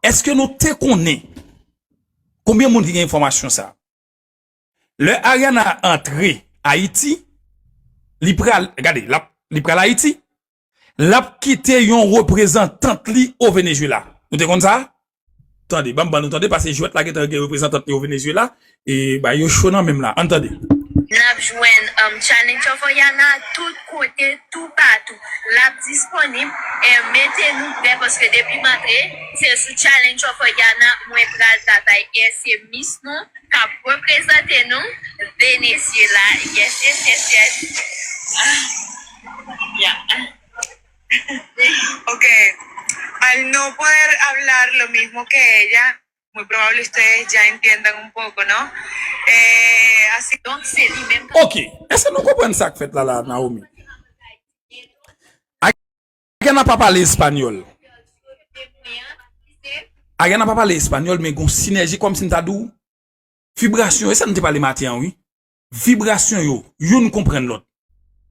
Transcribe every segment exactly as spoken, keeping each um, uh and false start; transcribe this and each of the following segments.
Èske nou te konnen konbyen moun ki gen enfòmasyon sa? Lè Ariana antre Ayiti, li pral, gade, l ap, li pral Ayiti, l ap kite yon reprezantant li o Venezuela. Nou te konn sa? Tande, ban m ban nou tande, paske jwèt la gentan gen reprezantant li o Venezuela, e ba yo cho nan menm la. Ann tande. N ap jwenn um, Challenge of Ariana tout kote, toupatou. L ap disponib, e mete nou prè, paske depi m antre, se sou Challenge of Ariana mwen pral travay. E se Miss nou k ap reprezante nou, Venezuela. Yes, yes, yes, yes. Ah, yeah. Ok. Al no poder hablar lo mismo que ella, muy probable ustedes ya entiendan un poco, ¿no? Eh, así. Donk, se li menm. Ok, èske nou konprann sa k fèt la, la, Naomi? Ariana pa pale espanyòl. Ariana pa pale espanyòl, men gon sinèji kòmsi m ta di w. Vibrasyon, e sa n te pale maten an, wi. Vibrasyon yo, youn konprann lòt.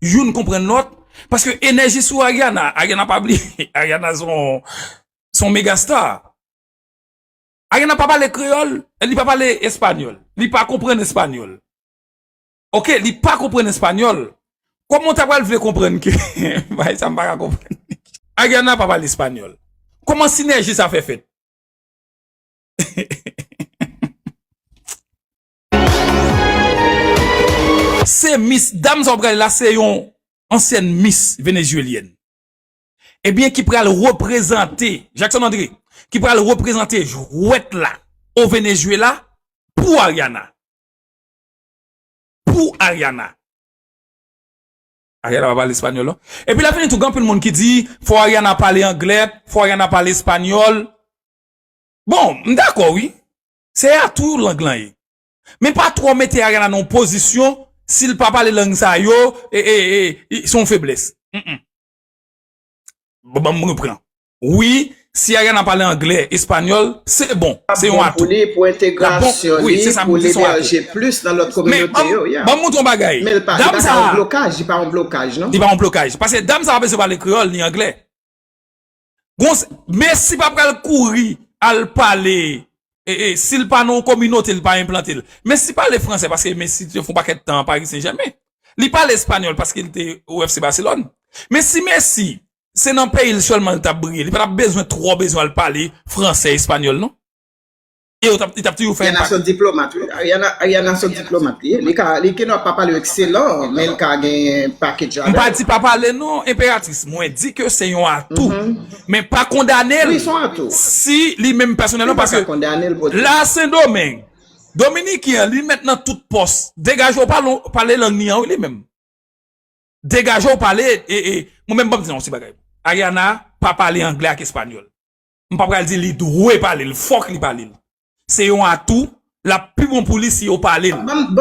Youn konprann lòt, paske enèji sou Ariana, Ariana pa bliye, Ariana se yon, se yon mega star. Ariana pa pale kreyòl, li pa pale espanyòl, li pa konprann espanyòl. Ok, li pa konprann espanyòl. Kòman w ta pral vle konprann ke, bay sa m pa ka konprann. Ariana pa pale espanyòl. Kòman sinèji sa fè fèt? Se Miss, dam sa w ap gade la, se yon ansyèn Miss venezuelyèn. Ebyen, ki pral reprezante, Jackson André, ki pral reprezante jwèt la o Venezuela pou Ariana. Pou Ariana. Ariana pa pale espanyòl, non. Epi la fini tou, gen anpil moun ki di, fò Ariana pale anglè, fò Ariana pale espanyòl. Bon, m dakò, wi. Se atou lang lan ye. Men pa twò mete Ariana nan yon pozisyon, si l pa pale lang sa yo, e, e, e, e, se yon feblès. Mm, mm. Bon, ban m repran. Wi, si Ariana pale anglè, espanyòl, se bon, se yon atou. L ap bon pou li, pou entegrasyon li, pou l emerje plis nan lòt kominote yo. Men ban m montre yon bagay. Men li pa, li pa ka yon blokaj, li pa yon blokaj, non? Li pa yon blokaj. Paske dam sa pa bezwen pale kreyòl ni anglè. Gon, Messi pa pral kouri al pale, e, e, si l pa nan yon kominote, li pa enplante l. Messi pale fransè paske Messi te fè yon pakèt tan an Paris Saint-Germain. Li pale espanyòl paske li te o F C Barcelone. Men si Messi, se nan peyi l sèlman li t ap briye, li pa t ap bezwen twò bezwen al pale fransè, espanyòl, non. E yo t ap, li t ap toujou fè enpak. Ariana se yon diplomat, wi. Ariana, Ariana se yon diplomat, li ye. Li ka, li gendwa pa pale ekselan, men li ka gen package la. M pa di pa pale non, enperatris. Mwen di ke se yon atou. Men pa kondane l. Wi, se yon atou. Si li menm pèsonèlman, paske la Sendomeng, Dominiken an, li mèt nan tout pòs. Degaje w pale, pale lang ni an, wi, li menm. Degaje w pale, e, e, mwen menm ban m di nou yon ti bagay. Ariana pa pale anglè ak espanyòl. M pa pral di li dwe pale l, fòk li pale l. Se yon atou, l ap pi bon pou li si yo pale l.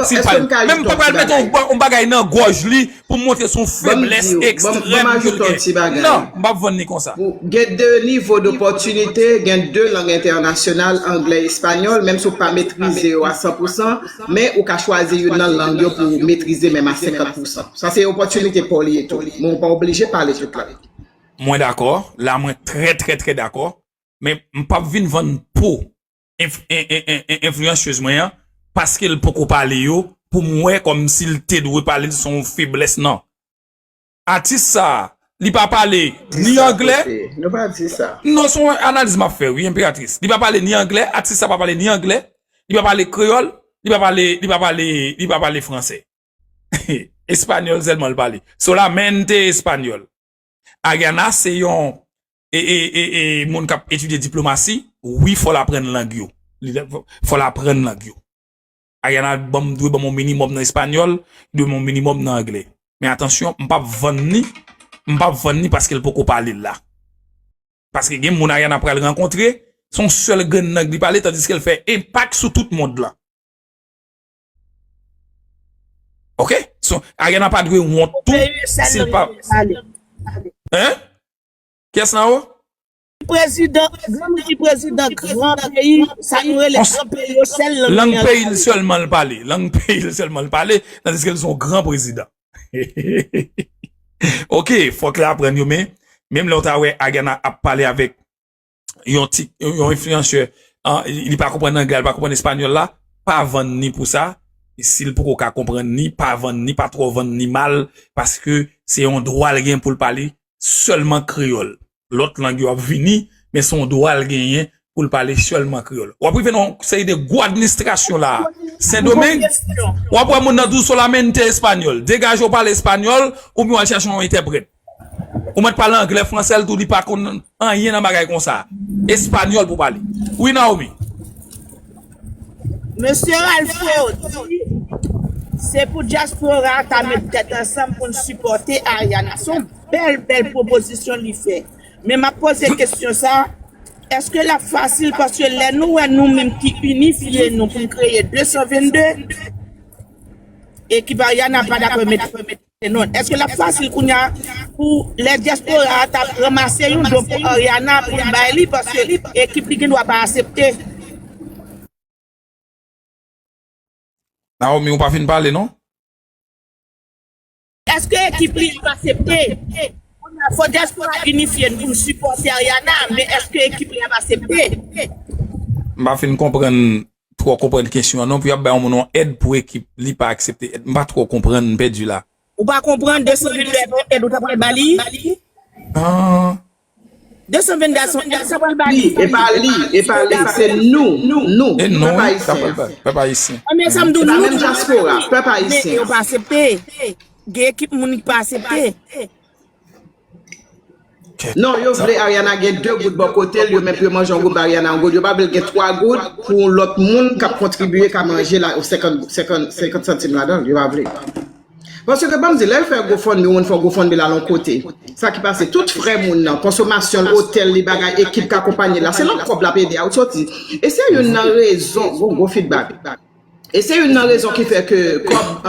Si l pale. Men m pa pral mete yon, yon bagay nan gòj li pou m montre se yon feblès ekstrèm ke l gen. Non, m p ap vann li konsa. Gen de nivo dopòtinite, gen de lang entènasyonal, anglè, espanyòl, menm si w pa metrize yo a san pou san, men ou ka chwazi youn nan lang yo pou w metrize menm a senkant pou san. Sa se opòtinite pa w li ye tou. Men w pa oblije pale tout lang. Mwen dakò, la mwen trè, trè, trè dakò, men m p ap vin vann po enf-, en-, en-, en-, en-, enfliyansyez mwen an, paske l poko pale yo, pou m wè kòmsi l te dwe pale l, se yon feblès, non. Atis sa, li pa pale ni anglè. Nou pa di sa. Non, se yon analiz m ap fè, wi, enperatris. Li pa pale ni anglè, atis sa pa pale ni anglè, li pa pale kreyòl, li pa pale, li pa pale, li pa pale fransè. Espanyòl sèlman l pale. Solamente espanyòl. Ariana se yon, e, e, e, e, moun k ap etidye diplomasi. Wi, fò l aprann lang yo. Li, fò l aprann lang yo. Ariana ban m, dwe ban m yon minimòm nan espanyòl, dwe ban m yon minimòm nan anglè. Men atansyon, m p ap vann ni, m p ap vann ni paske l poko pale l la. Paske gen moun Ariana pral rankontre, se yon sèl grenn lang li pale, tandiske l fè enpak sou tout mond lan. Ok? So, Ariana pa dwe wont tou si l pa. Hein? Kiyès nan yo? Prezidan, grann ki prezidan gran peyi, sa nou rele gran peyi yo, sèl lang peyi l sèlman l pale. Lang peyi l sèlman l pale, tandiske l se yon gran prezidan. Ok, fòk l aprann yo, men menm lè w ta wè Ariana ap pale avèk yon ti, yon enfliyansè, an, li pa konprann anglè, li pa konprann espanyòl la, pa vann ni pou sa. E si l poko ka konprann ni, pa vann ni, pa twò vann ni mal, paske se yon dwa l gen pou l pale sèlman kreyòl. Lòt lang yo ap vini, men se yon dwa l genyen pou l pale sèlman kreyòl. W ap rive nan yon seri de gwo administrasyon la a. Sendomeng, w ap wè moun nan di w solamente espanyòl. Degaje w pale espanyòl, oubyen w al chache yon entèprèt. Ou mèt pale anglè, fransè, l tou, li pa konn anyen nan bagay konsa. Espanyòl pou pale. Wi, Naomi. Mesye Ralpho di se pou dyaspora ta met tèt ansanm pou n sipòte Ariana. Se yon bèl, bèl pwopozisyon li fè. Men m ap poze kesyon sa, èske l ap fasil? Paske lè nou wè nou menm ki inifye nou pou n kreye de san vennde, ekip Ariana pa dakò met non. Èske l ap fasil kounye a pou lè dyaspora a t ap ranmase yon don pou Ariana pou l bay li, paske ekip li gen dwa pa aksepte? Naomi, ou pa fin pale non? Èske ekip li ap aksepte? Kounye a fò dyaspora inifye n pou n sipòte Ariana, men èske ekip li ap aksepte? M pa fin konprann, twò konprann kesyon an non, pou y ap bay yon moun yon èd pou ekip li pa aksepte èd. M pa twò konprann, m pèdi la. Ou pa konprann de san vennde èd ou ta pral ba li? Ah, De san vennde èd ou ta pral ba li? E pa li, e pa li, se nou, nou, nou, e non, pèp wi, sa pral ayisyen. Pèp ayisyen. An, men sa m di w, Se pa nou menm dyaspora, pèp men ayisyen. Yo pa aksepte. Gen ekip moun ki pa aksepte. Non, yo vle Ariana gen de goud bò kote l, yo menm pou yo manje yon goud ba Ariana yon goud. Yo pa vle l gen twa goud pou yon lòt moun k ap kontribiye ka manje la, senkant, senkant, senkant santim ladan l, yo pa vle. Paske ban m di, lè yo fè GoFundMe, yon moun fè GoFundMe la yon kote. Sa ki pase, tout frè moun nan, konsomasyon l, otèl li, bagay, ekip k akonpanye l la, se nan kòb l ap ede a, ou soti. E se youn nan rezon, gwo, gwo feedback. E se youn nan rezon ki fè ke kòb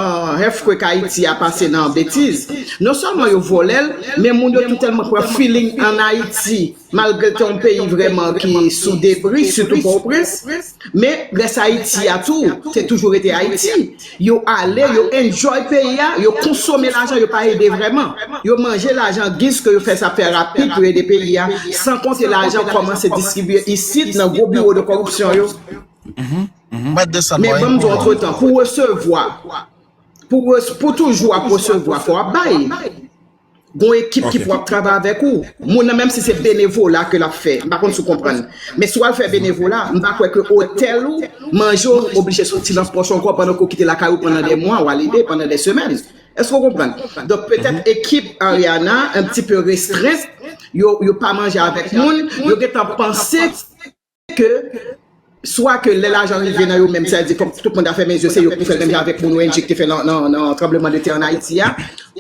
Earthquake Haiti a pase nan betiz. Non sèlman yo vòlè l, men moun yo tou tèlman pran feeling ann Ayiti, malgre l te yon peyi vrèman ki sou debri, sitou Pòtoprens. Men rès Ayiti a tou, te toujou rete Ayiti. Yo ale, yo enjoy peyi a, yo konsome lajan, yo pa ede vrèman. Yo manje lajan giz ke yo fè sa fè rapid pou ede peyi a, san konte lajan kòmanse distribiye isit nan gwo biwo de kòripsyon yo. Men ban m di w antretan, pou resevwa, pou, res- pou toujou ap resevwa, fò w ap bay. Gon ekip ki pou ap travay avèk ou. Moun nan, menm si se benevola ke l ap fè, m pa konn si w konprann. Men si w al fè benevola, m pa kwè ke otèl ou, manje w, oblije soti nan pòch ou ankò pandan ke w kite lakay ou pandan de mwa, w al ede pandan de semèn. Èske w konprann? Donk, petèt ekip Ariana, un petit peu restreint, yo, yo pa manje avèk moun, yo gentan panse ke swa ke lè lajan rive nan yo menm, sa vle di fòk tout moun ta fèmen zye, se yo ki pou fè l menm jan avèk moun O N G ki te fè nan, nan, nan tranbleman de tè ann Ayiti a,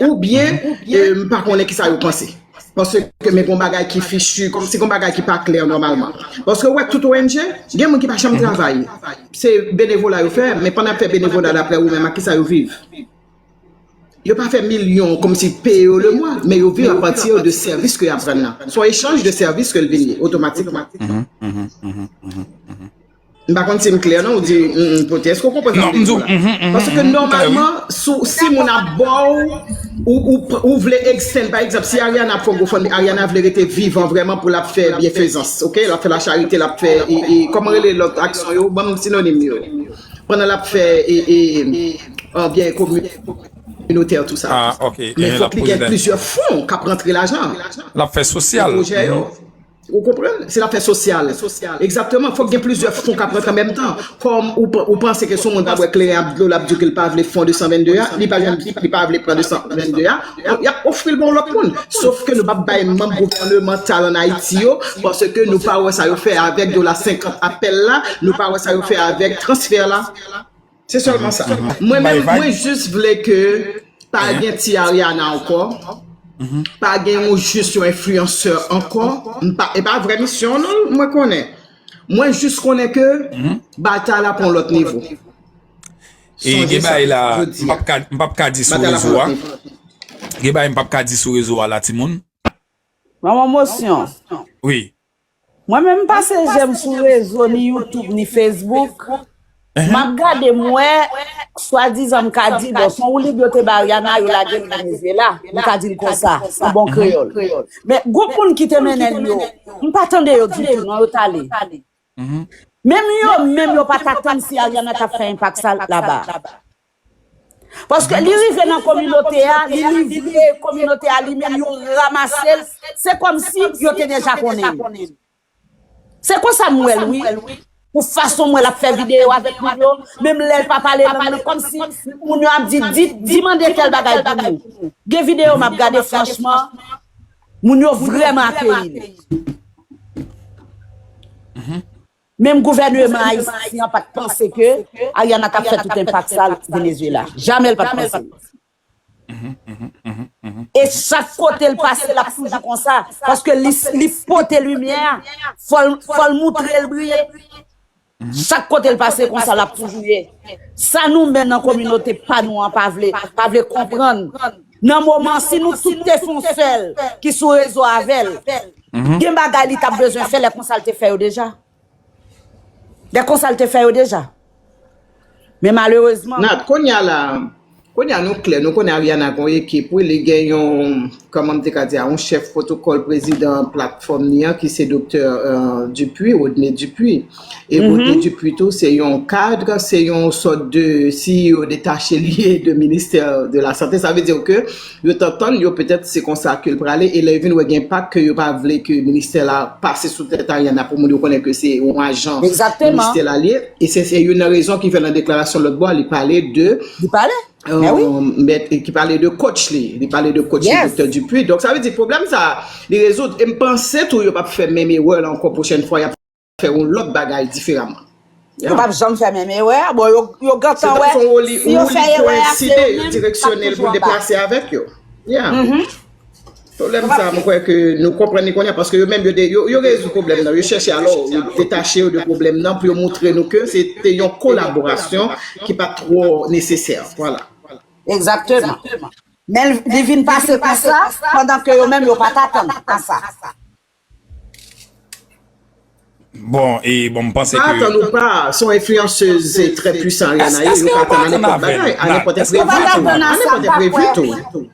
oubyen, e, m pa konnen kisa yo panse. Paske men gon bagay ki fichi, kòmsi gon bagay ki pa klè nòmalman. Paske w wè tout O N G, gen moun ki pa janm travay. Se benevola yo fè, men pandan y ap fè benevola, daprè ou menm, ak kisa yo viv? Yo pa fè milyon kòmsi peye yo le mwa, men yo viv apati de sèvis ke y ap rann nan. Se yon echanj de sèvis ke l vin ye, otomatikman. M pa konn si m klè non, ou di, mm, mm, pote. Èske w konprann sa m vle di w la? Paske nòmalman, si, si moun ap ba w, ou, ou, ou vle extend, pa egzanp, si Ariana ap fè yon GoFundMe, Ariana vle rete vivan vrèman pou l ap fè byenfezans, ok? L ap fè lacharite, l ap fè, e, e, kòman rele lòt aksyon yo? Ban m sinonim yo. Pandan l ap fè, e, e, e, byen kominotè, tou sa. Ah, ok. Men fòk li gen plizyè fon k ap rantre lajan. L ap fè sosyal. Pwojè yo. Ou konprann? Se l ap fè sosyal. Egzakteman. Fòk gen plizyè fon k ap rantre an menm tan. Kòm ou, ou panse ke si yon moun pa bwè kleren ak dlo, l ap di w ke l pa vle fon de san vennde a, li pa jwenn, li pa vle pran de san vennde a, y ap ofri l ba yon lòt moun. Sof ke nou p ap bay manm gouvènemantal ann Ayiti yo, paske nou pa wè sa yo fè avèk dola senkant apèl la, nou pa wè sa yo fè avèk transfè la. Se sèlman sa. Mwen menm, mwen jis vle ke pa gen ti Ariana ankò. Pa gen yon jis yon enfliyansè ankò. M pa, e pa vrè misyon non, mwen konnen. Mwen jis konnen ke batay la pran yon lòt nivo. E gen bagay la, m p ap ka, m p ap ka di sou rezo a. Gen bagay m p ap ka di sou rezo a la, timoun. Manman Mosyon. Wi. Mwen menm m pase jèm sou rezo, ni YouTube, ni Facebook. M ap gade, m wè, swadizan m ka di, bon, se yon woulib yo te ba Ariana, yo lage l Venezuela. M ka di l konsa, an bon kreyòl. Men gwoup moun ki te mennen l yo, m pa tande yo ditou, non, yo t ale. Menm yo, menm yo pa t atann si Ariana t ap fè enpak sa laba. Paske li rive nan kominote a, li livre kominote a, li menm yo ranmase l. Se kòmsi yo te deja konnen l. Se konsa m wè l, wi. Pou fason m wè l ap fè videyo avèk moun yo, menm lè l pa pale lang nan, kòmsi moun yo ap di, di, di mande tèl bagay pou nou. Gen videyo m ap gade, franchman, moun yo vrèman akeyi l. Menm gouvèneman ayisyen an pa t panse ke Ariana t ap fè tout enpak sa Venezuela. Jamè l pa t panse. E chak kote l pase, l ap toujou konsa. Paske li, li pote limyè a. Fò l, fò l moutre l briye. Chak kote l pase, konsa l ap toujou ye. Sa nou menm nan kominote pa nou an pa vle, pa vle konprann. Nan moman, si nou tout te fon sèl ki sou rezo avè l, gen bagay li t ap bezwen fè, lè konsa l te fè yo deja. Lè konsa l te fè yo deja. Men malerezman. Nat, kounye a la, kounye a nou klè, nou konnen Ariana gen yon ekip, wi, li gen yon, kòman m te ka di a, yon chèf pwotokòl prezidan platfòm li an, ki se doktè, euh, Dupuy, Rodney Dupuy. E Rodney Dupuy tou, se yon kad, se yon sòt de C E O detache li ye de ministè de la sante. Sa vle di ke yo t antann, yo petèt se konsa ke l prale, e lè yo vin wè gen enpak ke yo pa vle ke ministè la pase sou tèt Ariana pou moun yo konnen ke se yon ajan ministè la li ye. E se, se youn nan rezon ki fè nan deklarasyon lòt bò a, li pale de, euh, mèt, ki pale de coach li, li pale de coach li, doktè Dupuy. Donk, sa vle di pwoblèm sa, li rezoud. E m panse tou yo p ap fè menm erè la ankò pwochèn fwa, y ap fè yon lòt bagay diferaman. Yo p ap janm fè menm erè a. Bon, yo, yo gentan wè, si yo fè erè a, se yo menm k ap toujou anba. Pwoblèm sa, mwen kwè ke nou konprann li kounye a, paske yo menm, yo, de, yo, yo rezoud pwoblèm nan. Yo chèche, alò, yo detache yo de pwoblèm nan pou yo moutre nou ke se te yon kolaborasyon ki pa t twò nesesè. Vwala. Egzakteman. Men li vin pase konsa, pandan ke yo menm yo pa t atann a sa. Bon, e bon, m panse ke. Pa atann ou pa, se yon enfliyansez trè pwisan Ariana ye, yo ka atann a nenpòt bagay, a nenpòt enprevi tou. A nenpòt enprevi tou.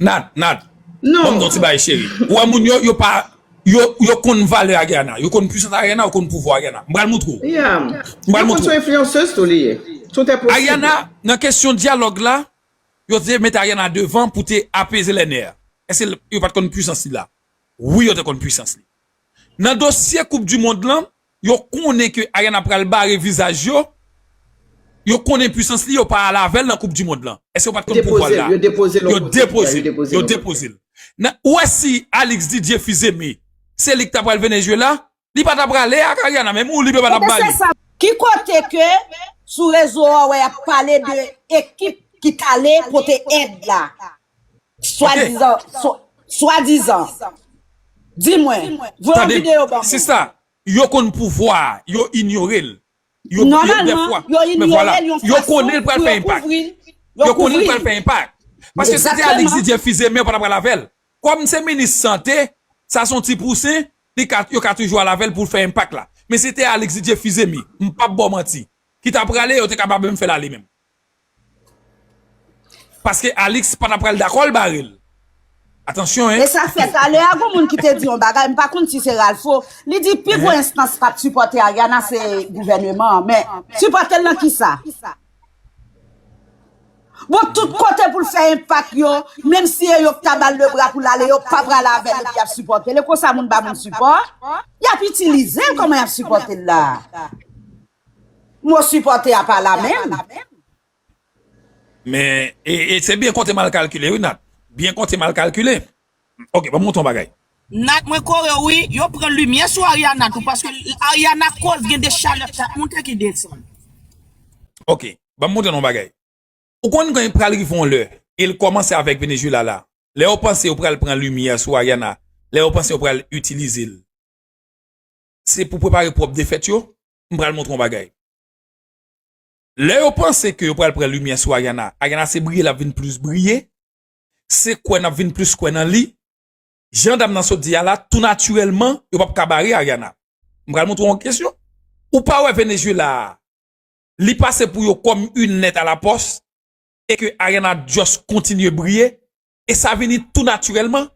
Nat, Nat. Non. Ban m di yon ti bagay, cheri. Ou wè moun yo, yo pa, yo, yo konn valè Ariana, yo konn pwisans Ariana, yo konn pouvwa Ariana. M pral moutre w. M pral moutre w. Yo konn se yon enfliyansez tou li ye. Tout est possible. Ariana, nan kesyon dyalòg la, yo te mete Ariana devan pou te apeze lè nè. Èske l, yo pa t konn pwisans li la? Wi, yo te konn pwisans li. Nan dosye Koup di Mond lan, yo konnen ke Ariana pral bare vizaj yo, yo konnen pwisans li, yo pa al avè l nan Koup di Mond lan. Èske yo pa t konn pouvwa l la? Yo depoze l. Yo depoze l. Nan, ou wè si Alix Didier Fils-Aimé, se li k ta pral Venezuela, li pa ta prale ak Ariana menm, ou li pa ta ba li. Ki kote ke sou rezo a wè y ap pale de ekip ki t ale pote èd la? Swadizan, swa-, swadizan. Di mwen, voye yon videyo ban mwen. Sista, yo konn pouvwa, yo inyore l. Yo, yo, dèfwa, men vwala, yo konnen l pral fè enpak. Yo konnen l pral fè enpak. Paske si se te Alix Didier Fils-Aimé, yo pa ta pral avè l. Kòm se minis sante, sa se yon ti pousen, li ka, yo ka toujou al avè l pou l fè enpak la. Men si se te Alix Didier Fils-Aimé, m p ap ba w manti, ki ta prale, yo te kapab menm fè l ale menm. Paske Alix pa ta pral dakò l bare l. Atansyon, en. E sa fè talè a, gon moun ki te di yon bagay, m pa konn si se Ralpho. Li di pi gwo enstans k ap sipòte Ariana se gouvèneman an, men sipòte l nan kisa? Bon, tout kote pou l fè enpak yo, menm si e yo k ta ba l lebra pou l ale, yo pa pral avè l epi y ap sipòte l. E konsa moun ba moun sipò, y ap itilize l kòman y ap sipòte l la. Mo sipòte a pa la menm. Men, e, e se byen konte mal kalkile, wi, Nat. Byen konte mal kalkile. Ok, ban m montre yon bagay. Nat, mwen kore w, wi, yo pran limyè sou Ariana tou, paske Ariana koz gen de chalè k ap monte ki desann. Ok, ban m montre nou yon bagay. Ou konn kan pral rive yon lè, e l kòmanse avèk Venezuela la. Lè yo panse yo pral pran limyè sou Ariana, lè yo panse yo pral itilize l, se pou prepare pwòp defèt yo. M pral montre yon bagay. Lè yo panse ke yo pral pran limyè sou Ariana, Ariana se briye l ap vin plis briye. Se kwè n ap vin plis kwè nan li. Jan dam nan sot di a la, tou natirèlman, yo p ap ka bare Ariana. M pral montre w yon kesyon. Ou pa wè Venezuela a, li pase pou yo kòm une lettre à la poste, e ke Ariana just kontinye briye, e sa vini tou natirèlman.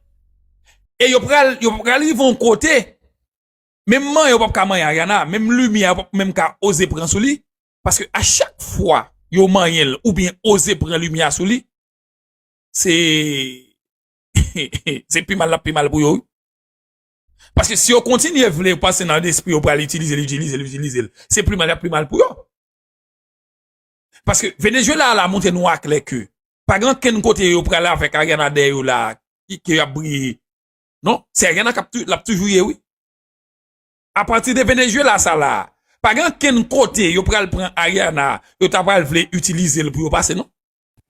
E yo pral, yo pral rive yon kote, menm manyen yo p ap ka manyen Ariana, menm limyè yo p ap menm ka oze pran sou li, paske a chak fwa yo manyen l oubyen oze pran limyè sou li, se se pi mal l ap pi mal pou yo, wi. Paske si yo kontinye vle, yo panse nan lespri yo pral itilize l, itilize l, itilize l, se pi mal l ap pi mal pou yo. Paske Venezuela la montre nou aklè ke pa gen ankenn kote yo pral avèk Ariana dèyè yo la, ki, ke y ap briye. Non, se Ariana k ap tou- l ap toujou ye, wi. Apati de Venezuela sa la, pa gen ankenn kote yo pral pran Ariana, yo ta pral vle itilize l pou yo pase, non.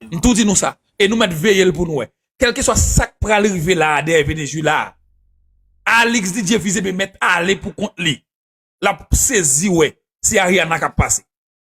M tou di nou sa. E nou mèt veye l pou nou wè. Kèlkeswa sa k pral rive la a dèyè Venezuela a, Alix Didier Fils-Aimé mèt ale pou kont li. L ap sezi wè si Ariana k ap pase.